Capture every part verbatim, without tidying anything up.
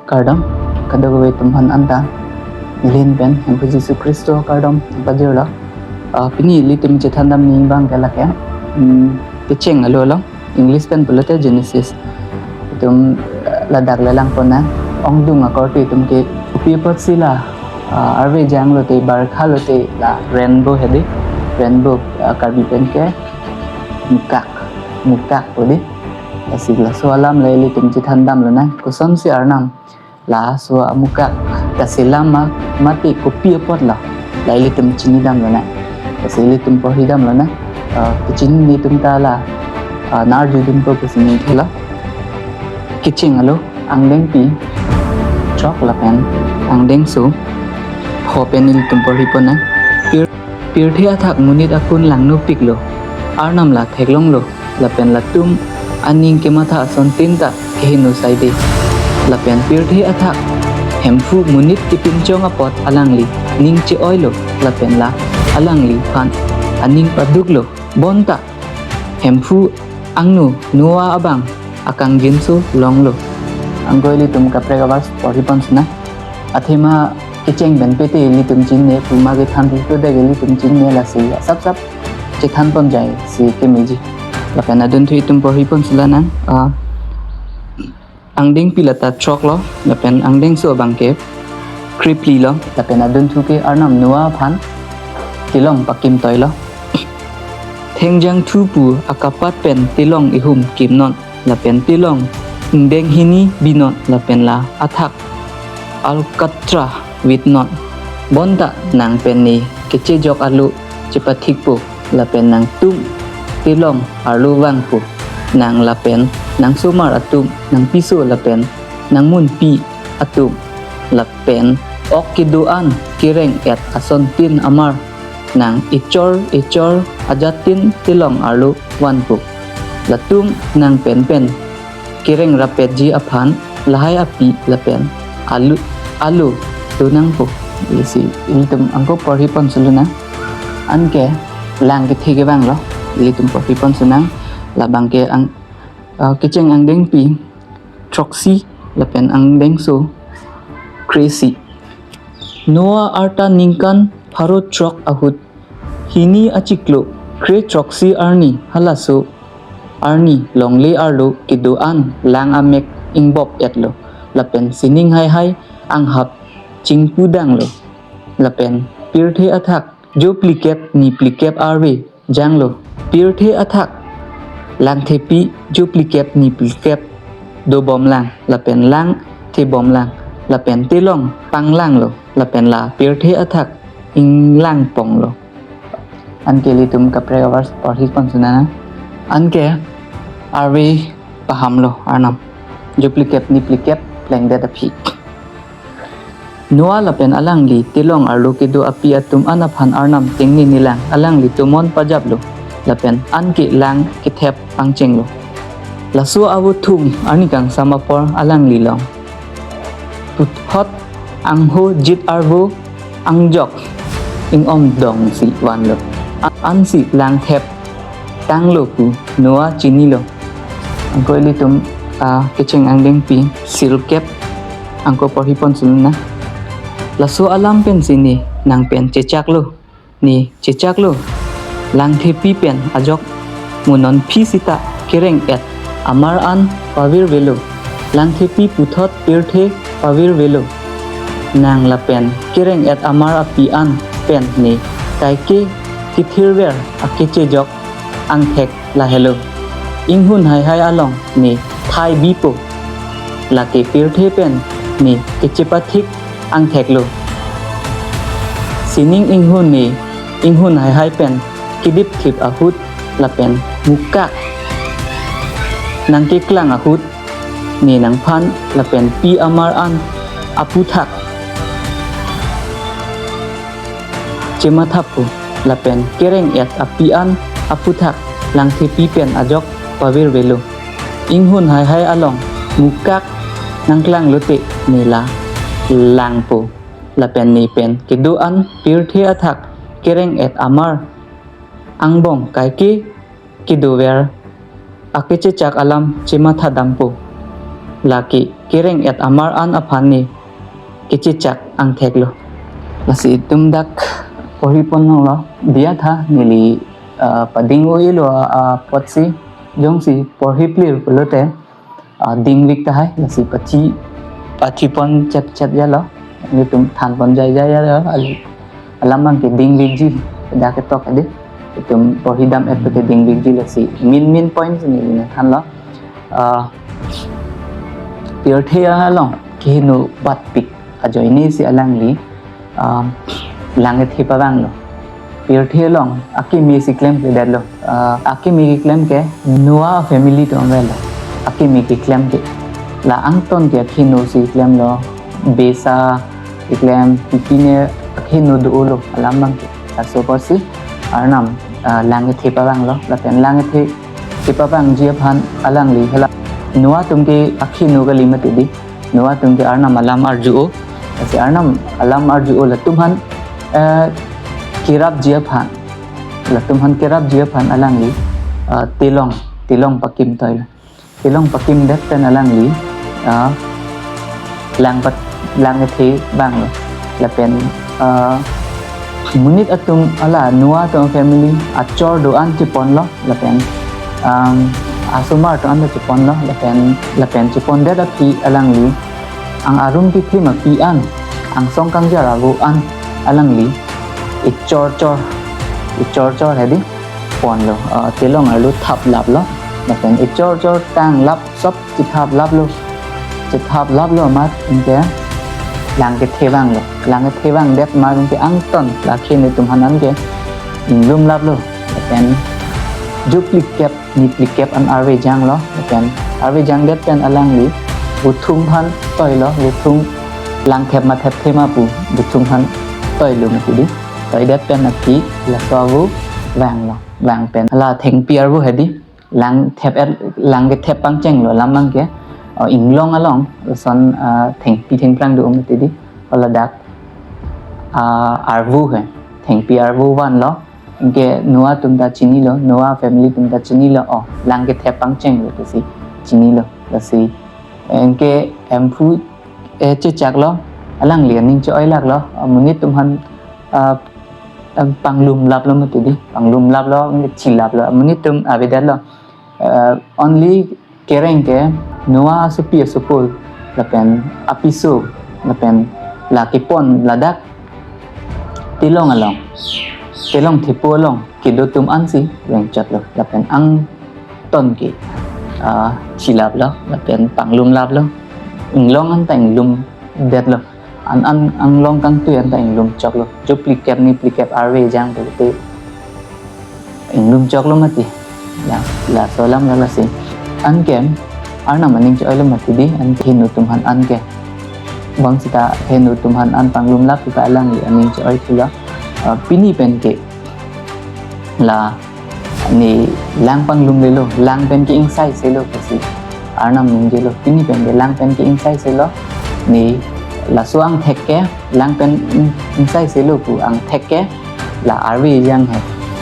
Kardom, kadokave atum aphan anta neli ahin pen Hemphu Jisu Khristo kardom pajirlo. Ah, pini ilitum chethan damji abang ke lake, hmm, kecheng alo lo, English pen pulote Genesis. Itum, ah, ladak le langpon nang, ongdung akorte itum ke kopi apotsi la, ah, arve janglote, barkha lote la rainbow hedi, rainbow, ah, Karbi pen ke mukak, mukak pu di. Lasi laso alam le ilitum chethan damlo nang, kosonsi Arnam laso amukak kaselam ma, mate kopi apotlo, la ilitum chini damlo nang. Lasi ilitum porhi damlo nang. Ah, kechini atum ta la, ah, narju dunpo pusi ningthelo. Kecheng alo, angdengpi throk lapen angdengso pho pen ilitum porhipon nang. Pir- Pirthe athak monit akun langnopiklo, Arnam la theklonglo, lapen latum aning kematha asontin ta keheno saide. Lapen pirthe athak Hemphu monit kepinchong apot alangli ning che-oilo, lapen la alangliphan aning paduklo. Bonta Hemphu angno Noah abang akangjinso longlo. Anke ilitum kaprek a-verse porhipon si nang. Athema kecheng pen pete ilitum chinine pu ma kethan pu dek ilitum chinine, lasi asap sap chethanpon jai si kemeji. Lapen adunthu itum porhipon si la nang. Ah, angdengpi la ta throklo, lapen angdengso abang ke krephli lo, lapen adunthu ke Arnam Noah aphan tilong pakimtoilo. Thengjang thu pu akapat pen tilong ihum kimnon, lapen tilong ingdeng hini binon, lapen la athak alkatra vitnon. Bonta nang pen ne kechejok arlo chepathikpo, lapen nangtum tilong arlo vangpo. Nang lapen nangsomar atum, nangpiso lapen nangmunpi atum, lapen ok kedo-an kereng-et asontin amar nang echor echor ajatin tilong arlo vanpo. Latum nang penpen kereng rappetji aphan lahai api lapen alo, alo do nangpo. Lasi ilitum anke porhipon si lonang. Anke lang kethe kevanglo, ilitum porhipon si nang. Labang ke ang, ah, kecheng angdengpi throksi lapen angdengso kre-isi. Noah arta ningkan pharo throk ahut hini achiklo kre throksi arni halaso arni longle arlo kedo-an lang amek ingbop-etlo, lapen sining haihai anghap chingpudanglo, lapen pirthe athak joplikep niplikep arve janglo. Pirthe athak langthepi joplikep niplikep dobomlang, lapen lang thebomlang, lapen tilong panglanglo, lapen la pirthe athak inglangponglo. Anke ilitum kaprek a-verse porhipon si nang. Anke arve pahamlo Arnam, joplikep niplikep plengdet aphi. Noah lapen alangli tilong arlo kedo api atum an aphan Arnam tengne nelang, alangli tomon pajaplo, lapen anke lang kethep pangchenglo. Laso avo thum arni kangsam apor alangli long puthot angho jit arvo angjok ingom dongsi vanlo. A-, ansi lang thep tanglo pu Noah chinilo. Anke ilitum, ah, kecheng angdengpi sirkep anke porhipon si lonang. Laso alam pensi ne nang pen chechaklo, ne chechaklo. Langthepi pen ajok mo non phi sita kereng-et amar an pavirvelo. Langthepi puthot pirthe pavirvelo. Nang lapen kereng-et amar api an pen ne kaike kethirver akechejok angthek lahelo. Inghun haihai along ne thai bipo. Lake pirthe pen ne kechepathik angtheklo. Sining inghun ne inghun haihai pen kedipthip ahut lapen mukak nangkeklang ahut ne nangphan lapen pi amar an aputhak chemathapo, lapen kereng-et api an aputhak langthepi pen ajok pavirvelo. Inghun haihai along mukak nangklanglote ne la langpo, lapen ne pen kedo-an pirthe athak kereng-et amar angbong kaike kedover akechechak alam chemathadampo. lake kereng-et amar an aphan ne kechechak angthek lo. Lasi itum dak porhi pon longlo, diya tha neli, ah, pading-o-elo, ah, apotsi jongsi porhi plir pulote, ah, dingvik tahai, lasi pathi, pathi pon chet chet jalo, nelitum than pon jai jai jalo, al-, alam abang ke dingvikji, dak ketok ade, itum porhi dam-et pulote dingvikji, lasi main main point si neli nangthanlo. Ah, pirthe along keheno batpik ajoine si alangli, ah, lang kethe pavanglo. Pirthe along akeme si klemkledetlo. Ah, akeme keklem ke Noah family atum avelo. Akeme keklem ke la angton ke akeheno si klemlo. Besa keklem, pipine akeheno do-olo alam abang ke. Laso apotsi Arnam, ah, lang kethe pavanglo. Lapen lang kethe kepavangji aphan alangli hala Noah atum ke akeheno kali mati di. Noah atum ke Arnam alam arju-o. Lasi Arnam alam arju-o latum aphan, eh, kerapji aphan. Latum aphan kerapji aphan alangli, eh, telong, telong pakim toilo. Telong pakimdet pen alangli, eh, lang pat, lang kethe vanglo. Lapen, eh, monit atum hala Noah atum family achor do-an cheponlo. Lapen, um, asomar atum an ta cheponlo, lapen, lapen chepondet aphi alangli ang arum kithim api an, angsong kangjar avo an alangli echor chor, echor chor hedi ponlo, uh, telong arlo thaplaplo, lapen echor chor tanglap sop chethaplaplo, chethaplaplo amat anke lang kethe vanglo, lang kethe vangdet amat anke angton la akeheno atum aphan anke inglumlaplo, lapen juplikep niplikep an arve janglo, lapen arve jangdet pen alangli buthung aphan toilo, buthung lang thep ma thepthe ma pu buthung aphan toilo mati di. Toidet pen aphi laso avo vanglo, vang pen hala thengpi arvo hedi lang thep-et, lang kethep pangchenglo alam abang ke, uh, inglong along lason, uh, thengpi thengphrang do mati di. Hala dak, uh, arvo he, thengpi arvo vanlo. Anke Noah atum ta chinilo, Noah family atum ta chinilo, oh, lang kethep pangchenglo pusi chinilo, lasi anke Hemphu, eh, chechaklo, alangli aning che-oilaklo, ah, monit atum aphan, ah, ah, panglumlaplo mati di, panglumlaplo, anke chilaplo, monit atum avedetlo, ah, only kereng ke Noah asopi asopo, lapen apiso, lapen la kepon ladak telong along, telong thepo along kedo atum ansi rengchotlo, lapen angton ke, ah, chilaplo, lapen panglumlaplo, inglong an ta inglumdetlo, an, an, anglong kangtui an ta inglumchoklo, juplikep niplikep arve jang pulote inglumchoklo mati. Ya, laso alam lo lasi. Anke Arnam aning che-oilo mati di, anke keheno atum aphan anke. Bang seta keheno atum aphan an panglumlap seta alangli aning che-oi thulo. Ah, pini pen ke la ne lang panglumlelo, lang pen ke ingsaiselo pusi Arnam ningjelo. Pini pen ke lang pen ke ingsaiselo. Ne laso angthek ke lang pen ing-, ingsaiselo pu angthek ke la arve jang he.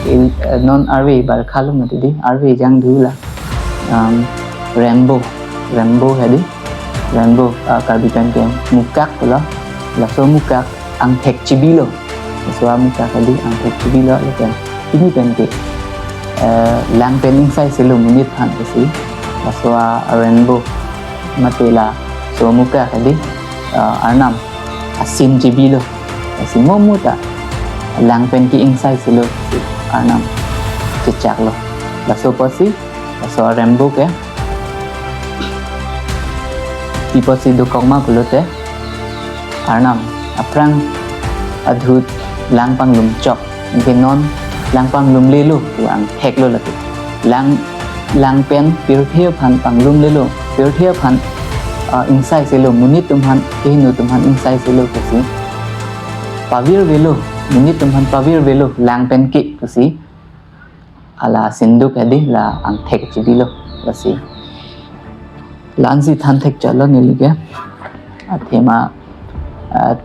Il-, eh, non arve barkhalo mati di, arve jang do la, um, rainbow, rainbow hedi, rainbow, ah, Karbi pen ke mukak lo, laso mukak angthek chibilo, laso amukak hedi angthek chibilo, lapen pini pen ke, eh, lang pen ingsaiselo monit aphan pusi, laso a rainbow mate laso mukak hedi, ah, Arnam asin chibilo, lasi mo mo ta lang pen ke ingsaiselo pusi Arnam chechaklo. Laso apotsi, laso rainbow ke pi apotsi dokok ma pulote, Arnam aphrang adhut lang panglumchok, anke non lang panglumlelo pu angtheklo lake. Lang, lang pen pirthe aphan panglumlelo, pirthe aphan, ah, ingsaiselo, monit atum aphan, keheno atum aphan ingsaiselo pusi pavirvelo, monit atum aphan pavirvelo lang pen ke pusi hala sinduk hedi la angthek chibilo, lasi. La-ansi than thekchotlo neli ke. Athema, ah,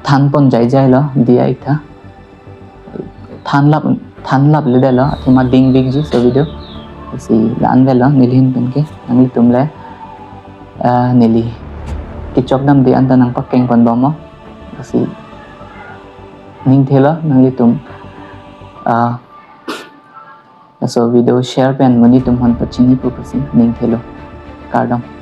than pon jai jailo, diya ik tha. Thanlap, thanlapledetlo, athema dingvikji laso video. Lasi la-an avelo neli ahin pen ke, nanglitum le ah, neli kechok damde anta nangpakeng pon bom mo. Lasi ning thelo nanglitum, ah, laso video share pen monit atum aphan pachini pu pusi ning thelo. Kardom.